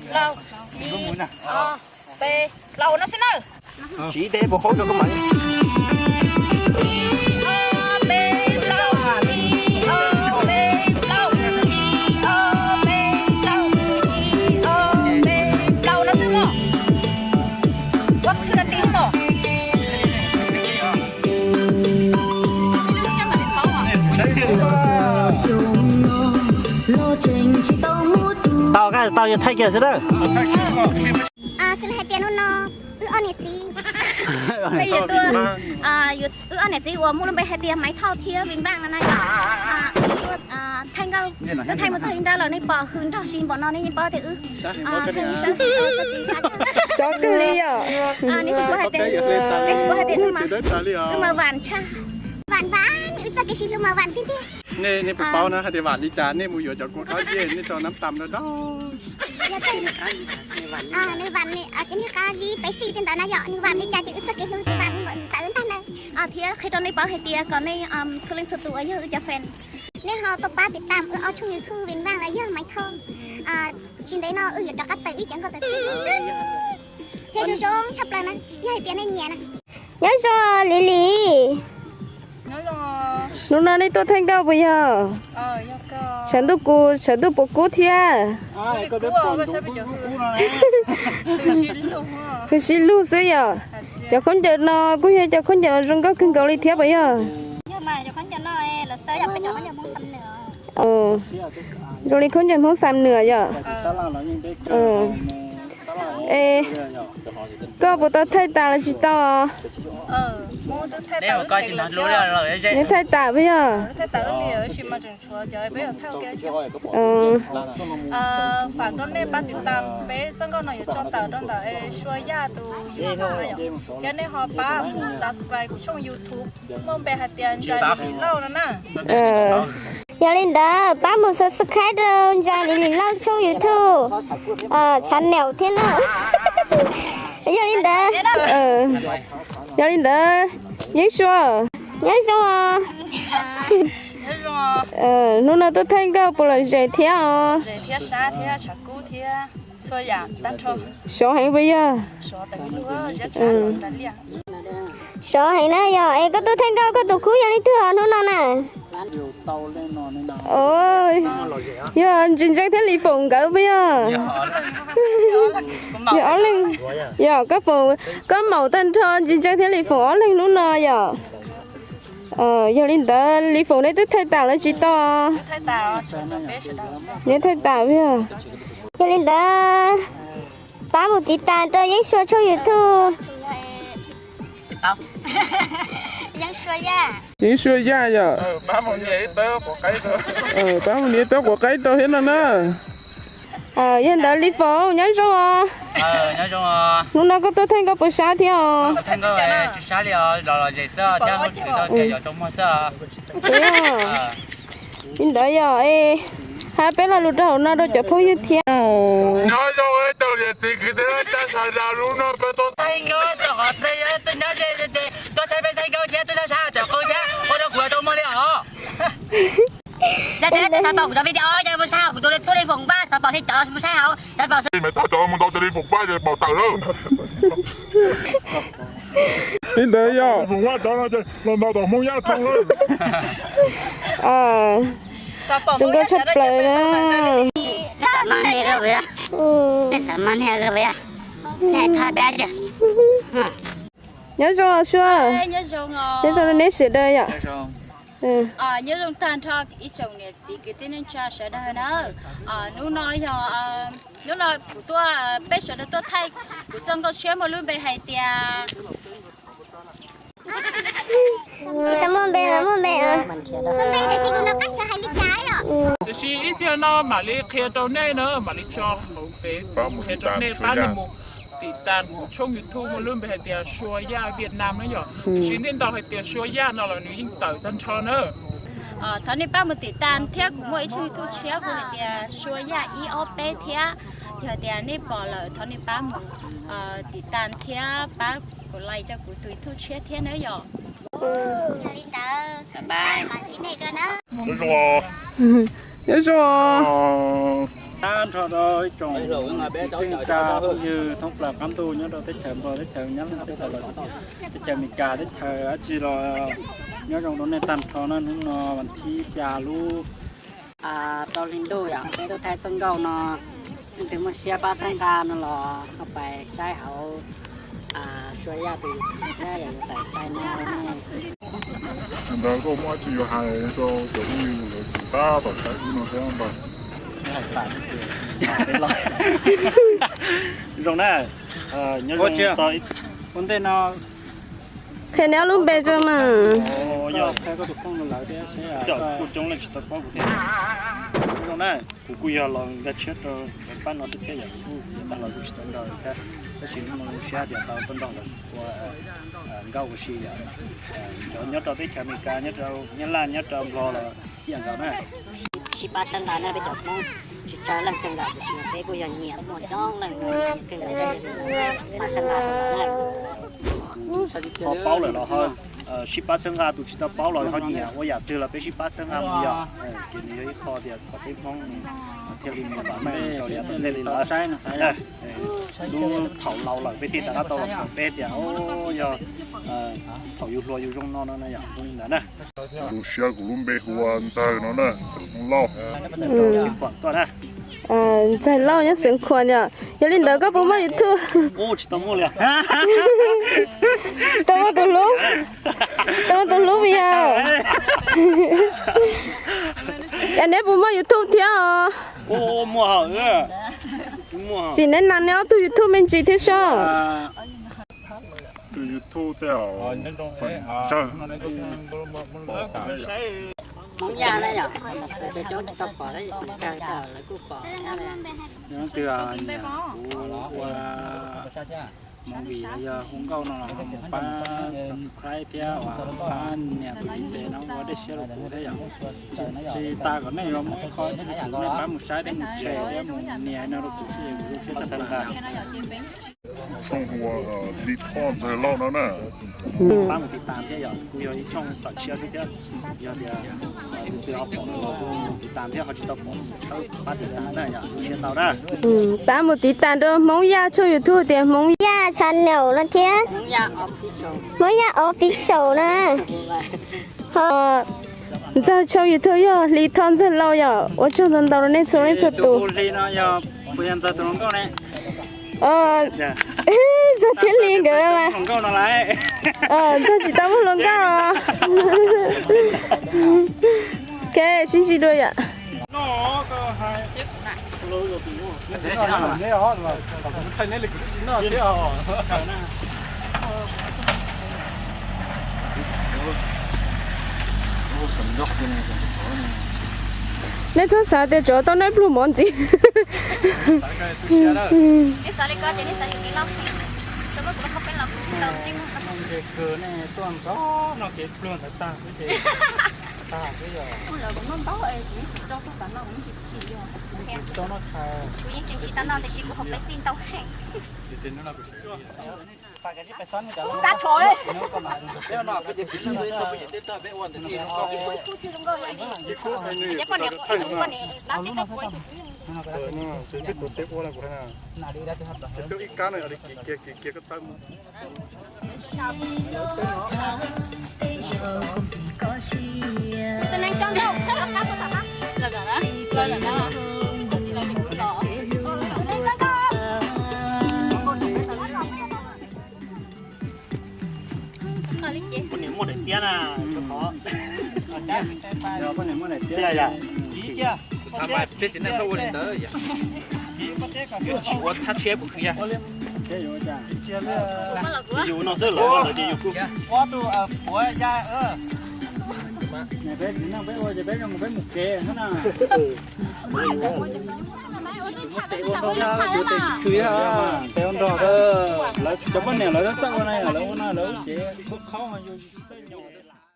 Plaub, ib, ob, peb, plaub no xwb na. Siv ib teg puas qhaub rau koj mas. Ib, ob, peb, plaub, ib, ob, peb, plaub, ib, ob, peb, plaub, ib, ob, peb, plaub no xwb mog. Ua txhwb rau tim mog. Tau, tau yog thaij kiag xwb na. Xws li hais tias hnub no wb ob niam txiv, wb ob niam txiv uas muaj lub npe hais tias Maiv Thoj thiab Vim Npaaj no na, thaij nkauj, thaij mus txog ib nrab lawm nej pom hws nrog si npaum no nej yeej paub tias wb, sab kawg li yom. Nej tsis paub hais tias, nej tsis paub hais tias wb mas vam tshaj. Vam vam, wb txoj kev sib hlub mas vam tiag tiag. Nej puas paub na hais tias vam li cas nej mus yuav cov kua qab zej nej tso nab tam rau rau. Nws vam ces nws qab zib peb xij tej ntawd na yom, nws vam li cas ces wb txoj kev hlub ces vam li ntawd ntag na. Thiab qhia rau nej paub hais tias kom nej txhua leej txhua tus uas yog wb cov fan, nej ho tuaj pab tiv tam wb ob tshooj YouTube Vim Npaaj los yog Maiv Thoj. Tsis ntev no wb yuav rov qab tawm wb cov nkauj tawm tshiab thiab zoo zoo tshaj plaws na, yog hais tias nej nyiam na. Nyob zoo Lis Lis. Hnub no nej tuaj thaij nkauj puas yog? Tshav ntuj kus, tshav ntuj puas kub thiab? Hws sib lug xwb yom. Cov khaub ncaws no kuj yog cov khaub ncaws zoo nkauj kawg nkaus li thiab puas yog? Zoo li khaub ncaws Hmoob Xam Nwas yom. Es koj puas tau thaij tas los tsis tau? Neb thaij tas puas yog? Thiab nej ho pab mus subscribe kuv tshooj YouTube muaj npe hais tias Ntsa Lis Lis Lauj no na. Yog li ntawd pab mus subscribe rau Ntsa Lis Lis Lauj tshooj YouTube, channel thiab na. Yog li ntawd, yog li ntawd, Yeeb Sua, nyob zoo os. Hnub no tuaj thaij nkauj puas lom zem thiab os? Sov heev puas yog? Sov heev na yog. Es koj tuaj thaij nkauj koj tus khub yog leej twg os hnub no na? Yog Ntsis Ntseej thiab Lis Foom nkawd puas yog? Yog ob leeg, yog koj foom, koj maum tag nrho Ntsis Ntseej thiab Lis Foom ob leeg hnub no yom. Yog li ntawd Lis Foom neb twb thaij tas los tsis tau? Neb thaij tas puas yog? Yog li ntawd pab mus tiv tas rau Yeeb Sua tshooj YouTube. Yeeb Sua Yaj yom. Pab mus nias tau quav qaib rau thiab no na. Yog ntawd Lis Foom nyob zoo os. Hnub no koj tuaj thaij nkauj puas sab thiab os? Li ntawd yog, hais peb lo lus rau hauv no rau cov phooj ywg thiab. Nyob zoo ib tsoom niam txiv kwv tij neej tsa sawv daws, hnub no peb tuaj thaij nkauj rau qhov twg, twb nyob ze ces tuaj saib peb thaij nkauj thiab tuaj saib sab cov qau thiab ua rau kuv tau muag li os. Yog tias xav pom kuv cov video, yog mus saib hauv kuv tus Li Foom Paj, xav pom li cov mus saib hauv, xav pom li cov mus tau cov Li Foom Paj ces pom tawm lawm. Li ntawd yog los ntau tom Hmoob Yaj Thoob lawm. Zoo nkauj tshaj plaws na. Nyob zoo os Sua. Nyob zoo neb sawv daws yom. Nyob zoo tag nrho ib tsoom niam txiv kwv tij neej tsa sawv daws na. Hnub no yog, hnub no kuv tuaj, peb sawv daws tuaj thaij kuv txoj nkauj tshiab muaj lub npe hais tias Tsis tau muaj npe los muaj npe. Muaj npe tiam sis kuv nov qab xyov hais li cas yom. Tiam sis ib pliag no mam li qhia rau nej na, mam li tso hauv Face qhia rau nej pab nej mus tim tas kuv tshooj YouTube muaj lub npe hais tias Sua Yaj Vietnam na yom. Tiam sis nej ntaus hais tias Sua Yaj no los nws yeej tawm tag nrho na. Thov nej pab mus tim tas thiab, kuv muaj ib tshooj YouTube tshiab kuv hais tias Sua Yaj ib ob peb thiab. Yog hais tias nej pom lawm thov nej pab mus tim tas thiab pab kuv like rau kuv tus YouTube tshiab thiab na yom. Nyob zoo. Tag nrho rau ib tsoom txiv tseej tsa phooj ywg thoob plaws qab ntuj nyob rau teb chaws Nplog, teb chaws Nyab Laj, teb chaws Los, teb chaws Amelikas, teb chaws dab tsi los nyob zoo rau nej tag nrho na. Hnub no vas thib xya lub rau hli ntuj yom, peb tuaj thaij txoj nkauj no, leej twg muaj siab pab txhawb nqa no los ho pais saib hauv Suav Yaj tus YouTube thiab yom, yuav tawm sai no. Tsis ntawd koj muaj dab tsi yuav hais rau cov phooj ywg lawv tsis tab tom saib wb no thiab ntag? Zoo na, nyob zoo txog ua ntej no. Qhia neb ob lub npe tso mas. Kuj coob leej tsis tau paub kuv thiab. Zoo na, kuv kuj yog los nkag tshiab rau pab no xwb thiab yom, kuj tag los kuj tsis tau nrog thiab, tab sis hnub no zoo siab tias tau tuaj nrog lawv ua nkauj ua si yom. Cov nyob rau teb chaws Amelikas, nyob rau Nyab Laj, nyob rau Nplog los ib yam nkaus na. Sib pab txhawb nqa na peb cov Hmoob, tsis tsawg leej kawg nkaus tiam sis peb kuj yog nyiam muaj coob leej kawg nkaus pab txhawb nqa. Ho paub lawm los ho sib pab txhawb nqa, tus tsis tau paub los ho nyiam ua yam twg los peb sib pab txhawb nqa mus yom. Ces nws yog ib qho tias kom peb Hmoob thiaj li mus vam meej rau yav tom ntej li lawm. Lub thaum laus lawm peb thiaj rov qab tau los pom peb tias yog thaum yus hluas yus zoo no no yom, zoo li ntawd na. Zoo siab, kuv lub npe hu ua Ntxawg no na, Ntxawg Hmoob Lauj. Ntxawg Lauj nyob Xeev Khuam yom. Yog li ntawd koj puas muaj YouTube? Tsis tau muaj tus hlub, tsis tau muaj tus hlub yom. Yog neb puas muaj YouTube thiab os? Sim neb nas neb ob tug YouTube me ntsis thiab soj. Tus YouTube tej Hmoob Yaj na yom, coob coob tsis tau pom, lawv kuj pom. Yog leej twg nyiam kuv ua movie los yog hu nkauj no los pab subscribe thiab pab nias tus ntiv tes no ua dej siab rau kuv thiab yom. Tsis tas kom nej yuav muab qhov YouTube nej pab mus saib thiab mus share thiab mus nias no rau kuv thiab kuv lub siab txhawb nqa. Tshooj hu ua Li Thoj Ntxawg Lauj no na. Pab mus tiv tas thiab yom, kuj yog ib tshooj tawm tshiab xwb thiab. Yog tias tus twg ho pom no los kuj mus tiv tas thiab, ho tsis tau pom txhawb pab tiv tas na yom, lub siab tau na. Pab mus tiv tas rau Hmoob Yaj tshooj YouTube tias Hmoob Yaj channel no thiab. Hmoob Yaj Official na. Ntxawg tshooj YouTube yog Hli Thoj Ntxawg Lauj yom. Ua tsaug ntau ntau rau nej txhua leej txhua tus. Ntxawg thiab Hli nkawd mas. Ntxawg tsis tau muaj hluas nkauj. Ok, sib ntsib dua yom. Nej txhob xav tias tsov tau nej pluag mov ntxiv. Poj niam muaj daim tiab na, rau qhov. Peb txiv neej txhob ua li ntawd, yuav tsis ua thab tshiab puas khwv yag. Yus no xwb los lawv ces yus kuj. Tes ua nrog, tes tsis khwv yag, tes ua nrog. Lawv cov poj niam lawv txawj ua na, lawv ua no lawv ces khaub khaub.